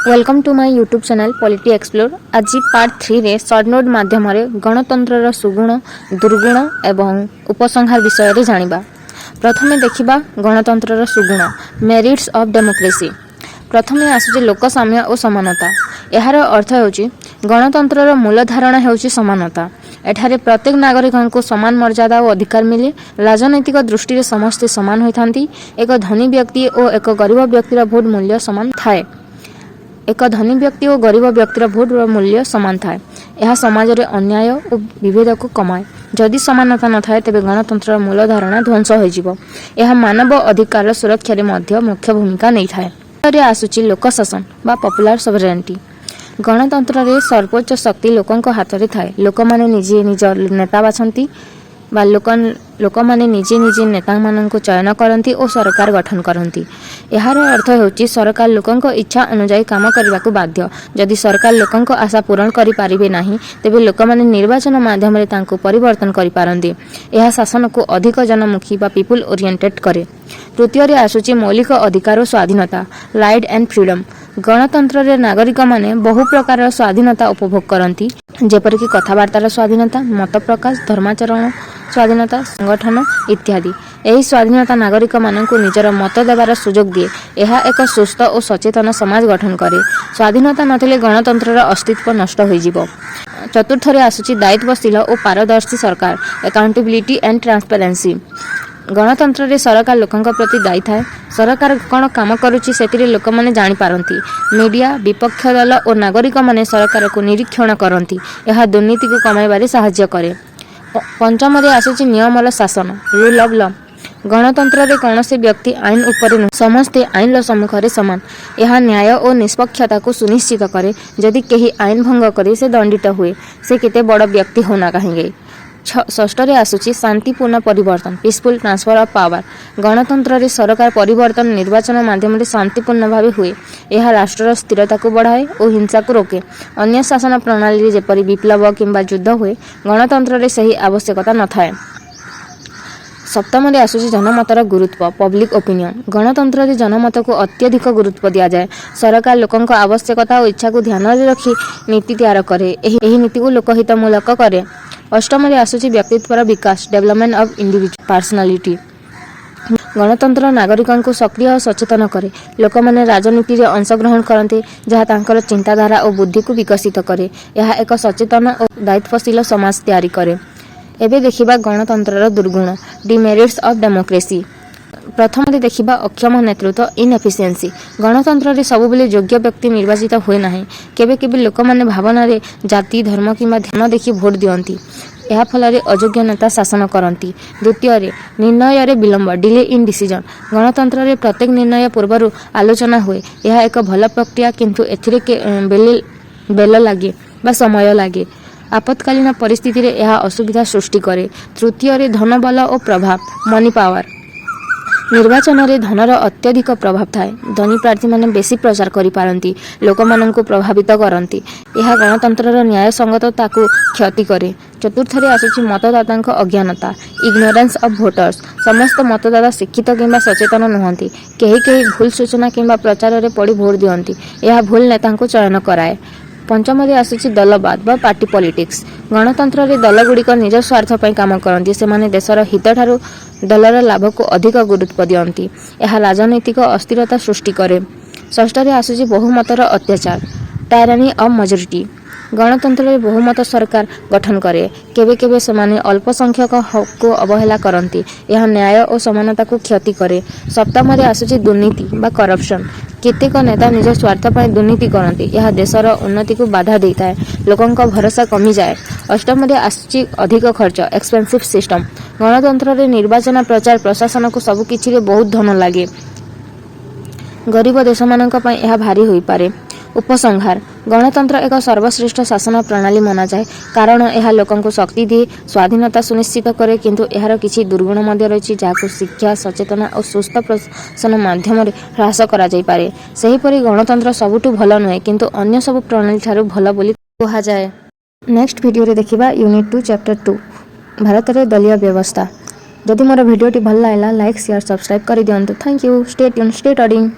Welcome to my YouTube channel Polity Explore. ଆଜି part 3ରେ short note ମାଧ୍ୟମରେ ଗଣତନ୍ତ୍ରର ସୁଗୁଣ, ଦୁର୍ଗୁଣ ଏବଂ ଉପସଂହାର ବିଷୟରେ ଜାଣିବା। ପ୍ରଥମେ ଦେଖିବା ଗଣତନ୍ତ୍ରର ସୁଗୁଣ, ମେରିଟ୍ସ ଅଫ୍ ଡେମୋକ୍ରେସି। ପ୍ରଥମେ ଆସୁଛି ଲୋକସାମ୍ୟ ଓ ସମାନତା। ଏହାର ଅର୍ଥ ହେଉଛି, ଗଣତନ୍ତ୍ରର ମୂଳ ଧାରଣା ହେଉଛି ସମାନତା। ଏଠାରେ ପ୍ରତ୍ୟେକ ନାଗରିକଙ୍କୁ ସମାନ ମର୍ଯ୍ୟାଦା ଓ ଅଧିକାର ମିଳେ। ରାଜନୈତିକ ଦୃଷ୍ଟିରେ ସମସ୍ତେ ସମାନ ହୋଇଥାନ୍ତି। ଏକ ଧନୀ ବ୍ୟକ୍ତି ଓ ଏକ ଗରିବ ବ୍ୟକ୍ତିର ଭୋଟ ମୂଲ୍ୟ ସମାନ ଥାଏ। ଏକ ଧନୀ ବ୍ୟକ୍ତି ଓ ଗରିବ ବ୍ୟକ୍ତିର ଭୋଟର ମୂଲ୍ୟ ସମାନ ଥାଏ। ଏହା ସମାଜରେ ଅନ୍ୟାୟ ଓ ବିଭେଦକୁ କମାଏ। ଯଦି ସମାନତା ନଥାଏ, ତେବେ ଗଣତନ୍ତ୍ରର ମୂଳ ଧାରଣା ଧ୍ୱଂସ ହୋଇଯିବ। ଏହା ମାନବ ଅଧିକାରର ସୁରକ୍ଷାରେ ମଧ୍ୟ ମୁଖ୍ୟ ଭୂମିକା ନେଇଥାଏ। ରେ ଆସୁଛି ଲୋକଶାସନ ବା ପପୁଲାର ସଭରେଣ୍ଟି। ଗଣତନ୍ତ୍ରରେ ସର୍ବୋଚ୍ଚ ଶକ୍ତି ଲୋକଙ୍କ ହାତରେ ଥାଏ। ଲୋକମାନେ ନିଜେ ନିଜ ନେତା ବାଛନ୍ତି ବା ଲୋକମାନେ ନିଜେ ନିଜେ ନେତାମାନଙ୍କୁ ଚୟନ କରନ୍ତି ଓ ସରକାର ଗଠନ କରନ୍ତି। ଏହାର ଅର୍ଥ ହେଉଛି, ସରକାର ଲୋକଙ୍କ ଇଚ୍ଛା ଅନୁଯାୟୀ କାମ କରିବାକୁ ବାଧ୍ୟ। ଯଦି ସରକାର ଲୋକଙ୍କ ଆଶା ପୂରଣ କରିପାରିବେ ନାହିଁ, ତେବେ ଲୋକମାନେ ନିର୍ବାଚନ ମାଧ୍ୟମରେ ତାଙ୍କୁ ପରିବର୍ତ୍ତନ କରିପାରନ୍ତି। ଏହା ଶାସନକୁ ଅଧିକ ଜନମୁଖୀ ବା ପିପୁଲ ଓରିଏଣ୍ଟେଡ୍ କରେ। ତୃତୀୟରେ ଆସୁଛି ମୌଳିକ ଅଧିକାର ଓ ସ୍ୱାଧୀନତା, ରାଇଟ୍ ଆଣ୍ଡ ଫ୍ରିଡମ୍। ଗଣତନ୍ତ୍ରରେ ନାଗରିକମାନେ ବହୁ ପ୍ରକାରର ସ୍ୱାଧୀନତା ଉପଭୋଗ କରନ୍ତି, ଯେପରିକି କଥାବାର୍ତ୍ତାର ସ୍ୱାଧୀନତା, ମତ ପ୍ରକାଶ, ଧର୍ମାଚରଣ ସ୍ୱାଧୀନତା, ସଂଗଠନ ଇତ୍ୟାଦି। ଏହି ସ୍ୱାଧୀନତା ନାଗରିକମାନଙ୍କୁ ନିଜର ମତ ଦେବାର ସୁଯୋଗ ଦିଏ। ଏହା ଏକ ସୁସ୍ଥ ଓ ସଚେତନ ସମାଜ ଗଠନ କରେ। ସ୍ୱାଧୀନତା ନଥିଲେ ଗଣତନ୍ତ୍ରର ଅସ୍ତିତ୍ୱ ନଷ୍ଟ ହୋଇଯିବ। ଚତୁର୍ଥରେ ଆସୁଛି ଦାୟିତ୍ୱଶୀଳ ଓ ପାରଦର୍ଶୀ ସରକାର, ଆକାଉଣ୍ଟେବିଲିଟି ଆଣ୍ଡ ଟ୍ରାନ୍ସପାରେନ୍ସି। ଗଣତନ୍ତ୍ରରେ ସରକାର ଲୋକଙ୍କ ପ୍ରତି ଦାୟୀ ଥାଏ। ସରକାର କ'ଣ କାମ କରୁଛି, ସେଥିରେ ଲୋକମାନେ ଜାଣିପାରନ୍ତି। ମିଡ଼ିଆ, ବିପକ୍ଷ ଦଳ ଓ ନାଗରିକମାନେ ସରକାରକୁ ନିରୀକ୍ଷଣ କରନ୍ତି। ଏହା ଦୁର୍ନୀତିକୁ କମାଇବାରେ ସାହାଯ୍ୟ କରେ। ପଞ୍ଚମରେ ଆସୁଛି ନିୟମର ଶାସନ, ରୁଲ୍ ଅଫ୍ ଲ। ଗଣତନ୍ତ୍ରରେ କୌଣସି ବ୍ୟକ୍ତି ଆଇନ ଉପରେ ନୁହେଁ। ସମସ୍ତେ ଆଇନର ସମ୍ମୁଖରେ ସମାନ। ଏହା ନ୍ୟାୟ ଓ ନିଷ୍ପକ୍ଷତାକୁ ସୁନିଶ୍ଚିତ କରେ। ଯଦି କେହି ଆଇନ ଭଙ୍ଗ କରେ, ସେ ଦଣ୍ଡିତ ହୁଏ, ସେ କେତେ ବଡ଼ ବ୍ୟକ୍ତି ହେଉନା କାହିଁକି। ଷଷ୍ଠରେ ଆସୁଛି ଶାନ୍ତିପୂର୍ଣ୍ଣ ପରିବର୍ତ୍ତନ, ପିସଫୁଲ୍ ଟ୍ରାନ୍ସଫର ଅଫ୍ ପାୱାର। ଗଣତନ୍ତ୍ରରେ ସରକାର ପରିବର୍ତ୍ତନ ନିର୍ବାଚନ ମାଧ୍ୟମରେ ଶାନ୍ତିପୂର୍ଣ୍ଣ ଭାବେ ହୁଏ। ଏହା ରାଷ୍ଟ୍ରର ସ୍ଥିରତାକୁ ବଢ଼ାଏ ଓ ହିଂସାକୁ ରୋକେ। ଅନ୍ୟ ଶାସନ ପ୍ରଣାଳୀରେ ଯେପରି ବିପ୍ଳବ କିମ୍ବା ଯୁଦ୍ଧ ହୁଏ, ଗଣତନ୍ତ୍ରରେ ସେହି ଆବଶ୍ୟକତା ନଥାଏ। ସପ୍ତମରେ ଆସୁଛି ଜନମତର ଗୁରୁତ୍ୱ, ପବ୍ଲିକ୍ ଓପିନିଅନ୍। ଗଣତନ୍ତ୍ରରେ ଜନମତକୁ ଅତ୍ୟଧିକ ଗୁରୁତ୍ୱ ଦିଆଯାଏ। ସରକାର ଲୋକଙ୍କ ଆବଶ୍ୟକତା ଓ ଇଚ୍ଛାକୁ ଧ୍ୟାନରେ ରଖି ନୀତି ତିଆର କରେ। ଏହି ନୀତିକୁ ଲୋକହିତମୂଳକ କରେ। ଅଷ୍ଟମରେ ଆସୁଛି ବ୍ୟକ୍ତିତ୍ୱର ବିକାଶ, ଡେଭଲପମେଣ୍ଟ ଅଫ୍ ଇଣ୍ଡିଭିଜୁଆଲ ପର୍ସନାଲିଟି। ଗଣତନ୍ତ୍ର ନାଗରିକଙ୍କୁ ସକ୍ରିୟ ଓ ସଚେତନ କରେ। ଲୋକମାନେ ରାଜନୀତିରେ ଅଂଶଗ୍ରହଣ କରନ୍ତି, ଯାହା ତାଙ୍କର ଚିନ୍ତାଧାରା ଓ ବୁଦ୍ଧିକୁ ବିକଶିତ କରେ। ଏହା ଏକ ସଚେତନ ଓ ଦାୟିତ୍ୱଶୀଳ ସମାଜ ତିଆରି କରେ। ଏବେ ଦେଖିବା ଗଣତନ୍ତ୍ରର ଦୁର୍ଗୁଣ, ଡିମେରିଟ୍ସ ଅଫ୍ ଡେମୋକ୍ରେସି। ପ୍ରଥମରେ ଦେଖିବା ଅକ୍ଷମ ନେତୃତ୍ୱ, ଇନ୍ଏଫିସିଏନ୍ସି। ଗଣତନ୍ତ୍ରରେ ସବୁବେଳେ ଯୋଗ୍ୟ ବ୍ୟକ୍ତି ନିର୍ବାଚିତ ହୁଏ ନାହିଁ। କେବେ କେବେ ଲୋକମାନେ ଭାବନାରେ ଜାତି, ଧର୍ମ କିମ୍ବା ଧନ ଦେଖି ଭୋଟ ଦିଅନ୍ତି। ଏହା ଫଳରେ ଅଯୋଗ୍ୟ ନେତା ଶାସନ କରନ୍ତି। ଦ୍ୱିତୀୟରେ ନିର୍ଣ୍ଣୟରେ ବିଳମ୍ବ, ଡିଲେ ଇନ୍ ଡିସିଜନ୍। ଗଣତନ୍ତ୍ରରେ ପ୍ରତ୍ୟେକ ନିର୍ଣ୍ଣୟ ପୂର୍ବରୁ ଆଲୋଚନା ହୁଏ। ଏହା ଏକ ଭଲ ପ୍ରକ୍ରିୟା, କିନ୍ତୁ ଏଥିରେ ବେଳ ଲାଗେ ବା ସମୟ ଲାଗେ। ଆପତ୍କାଳୀନ ପରିସ୍ଥିତିରେ ଏହା ଅସୁବିଧା ସୃଷ୍ଟି କରେ। ତୃତୀୟରେ ଧନବଳ ଓ ପ୍ରଭାବ, ମନି ପାୱାର। ନିର୍ବାଚନରେ ଧନର ଅତ୍ୟଧିକ ପ୍ରଭାବ ଥାଏ। ଧନୀ ପ୍ରାର୍ଥୀମାନେ ବେଶୀ ପ୍ରଚାର କରିପାରନ୍ତି, ଲୋକମାନଙ୍କୁ ପ୍ରଭାବିତ କରନ୍ତି। ଏହା ଗଣତନ୍ତ୍ରର ନ୍ୟାୟସଙ୍ଗତତାକୁ କ୍ଷତି କରେ। ଚତୁର୍ଥରେ ଆସୁଛି ମତଦାତାଙ୍କ ଅଜ୍ଞାନତା, ଇଗ୍ନୋରାନ୍ସ ଅଫ୍ ଭୋଟର୍ସ। ସମସ୍ତ ମତଦାତା ଶିକ୍ଷିତ କିମ୍ବା ସଚେତନ ନୁହନ୍ତି। କେହି କେହି ଭୁଲ ସୂଚନା କିମ୍ବା ପ୍ରଚାରରେ ପଡ଼ି ଭୋଟ ଦିଅନ୍ତି। ଏହା ଭୁଲ ନେତାଙ୍କୁ ଚୟନ କରାଏ। ପଞ୍ଚମରେ ଆସୁଛି ଦଳବାଦ ବା ପାର୍ଟି ପଲିଟିକ୍ସ। ଗଣତନ୍ତ୍ରରେ ଦଳଗୁଡ଼ିକ ନିଜ ସ୍ୱାର୍ଥ ପାଇଁ କାମ କରନ୍ତି। ସେମାନେ ଦେଶର ହିତଠାରୁ ଦଳର ଲାଭକୁ ଅଧିକ ଗୁରୁତ୍ୱ ଦିଅନ୍ତି। ଏହା ରାଜନୈତିକ ଅସ୍ଥିରତା ସୃଷ୍ଟି କରେ। ଷଷ୍ଠରେ ଆସୁଛି ବହୁମତର ଅତ୍ୟାଚାର, ଟାଇରାନି ଅଫ୍ ମଜରିଟି। ଗଣତନ୍ତ୍ରରେ ବହୁମତ ସରକାର ଗଠନ କରେ। କେବେ କେବେ ସେମାନେ ଅଳ୍ପ ସଂଖ୍ୟକ ହକକୁ ଅବହେଳା କରନ୍ତି। ଏହା ନ୍ୟାୟ ଓ ସମାନତାକୁ କ୍ଷତି କରେ। ସପ୍ତମରେ ଆସୁଛି ଦୁର୍ନୀତି ବା କରପ୍ସନ୍। କେତେକ ନେତା ନିଜ ସ୍ୱାର୍ଥ ପାଇଁ ଦୁର୍ନୀତି କରନ୍ତି। ଏହା ଦେଶର ଉନ୍ନତିକୁ ବାଧା ଦେଇଥାଏ। ଲୋକଙ୍କ ଭରସା କମିଯାଏ। ଅଷ୍ଟମରେ ଆସୁଛି ଅଧିକ ଖର୍ଚ୍ଚ, ଏକ୍ସପେନ୍ସିଭ୍ ସିଷ୍ଟମ। ଗଣତନ୍ତ୍ରରେ ନିର୍ବାଚନ, ପ୍ରଚାର, ପ୍ରଶାସନକୁ ସବୁକିଛିରେ ବହୁତ ଧନ ଲାଗେ। ଗରିବ ଦେଶମାନଙ୍କ ପାଇଁ ଏହା ଭାରି ହୋଇପାରେ। ଉପସଂହାର: ଗଣତନ୍ତ୍ର ଏକ ସର୍ବଶ୍ରେଷ୍ଠ ଶାସନ ପ୍ରଣାଳୀ ମନାଯାଏ, କାରଣ ଏହା ଲୋକଙ୍କୁ ଶକ୍ତି ଦିଏ, ସ୍ୱାଧୀନତା ସୁନିଶ୍ଚିତ କରେ। କିନ୍ତୁ ଏହାର କିଛି ଦୁର୍ଗୁଣ ମଧ୍ୟ ରହିଛି, ଯାହାକୁ ଶିକ୍ଷା, ସଚେତନ ଓ ସୁସ୍ଥ ପ୍ରଶାସନ ମାଧ୍ୟମରେ ହ୍ରାସ କରାଯାଇପାରେ। ସେହିପରି ଗଣତନ୍ତ୍ର ସବୁଠୁ ଭଲ ନୁହେଁ, କିନ୍ତୁ ଅନ୍ୟ ସବୁ ପ୍ରଣାଳୀଠାରୁ ଭଲ ବୋଲି କୁହାଯାଏ। ନେକ୍ସଟ ଭିଡ଼ିଓରେ ଦେଖିବା ୟୁନିଟ୍ 2, ଚାପ୍ଟର 2, ଭାରତରେ ଦଳୀୟ ବ୍ୟବସ୍ଥା। ଯଦି ମୋର ଭିଡ଼ିଓଟି ଭଲ ଲାଗିଲା, ଲାଇକ୍, ସେୟାର, ସବସ୍କ୍ରାଇବ୍ କରିଦିଅନ୍ତୁ। Thank you. Stay tune, stay studying.